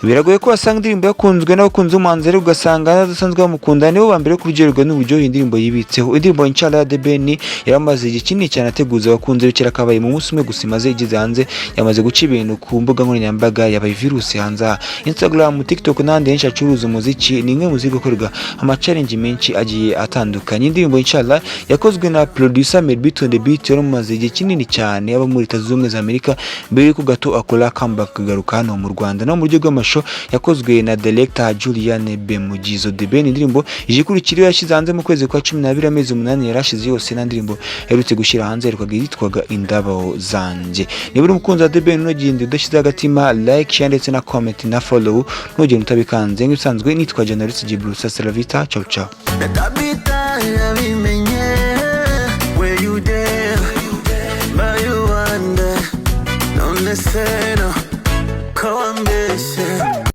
Biragoye ko wasanga indirimbo yakunzwe n'abakunzi b'umuhanzi, ariko ugasanga n'abadasanzwe bamukunda nibo ba mbere kuryoherwa n'uburyohe indirimbo yibitseho. Indirimbo Inshallah ya The Ben yaramaze igihe kinini cyane ateguza abakunzi be, kera kabaye mu munsi umwe gusa imaze igeze hanze yamaze guca ibintu ku mbuga nkoranyambaga, yabaye virusi hanze aha. Instagram, TikTok n'ahandi henshi acuruza umuziki, ni imwe mu ziri gukorwa ama challenge menshi agiye atandukanye. Indirimbo Inshallah yakozwe na producer Melbeat on the Beat, yari umaze igihe kinini cyane aba muri Leta Zunze Ubumwe za Amerika mbere yuko gato akora comeback akagaruka hano mu Rwanda. No mu buryo bw'amashusho yakozwe na director Julian Bemugizo. The Ben indirimbo ije ikurikira iyo yashyize hanze mu kwezi kwa 12, amezi 8 yari ashize yose nta ndirimbo aherutse gushyira hanze, yaherukaga yitwaga Indabo Zanjye. Niba uri umukunzi wa The Ben, ntugende udashyize agatima like, share ndetse na comment na follow, ntugende utabikanze. Nk'ibisanzwe nitwa Journalist Gibrusa Salavita. Ciao ciao. Tabita yabimenye. Where you there? But you wonder. None se no ko wambeshye.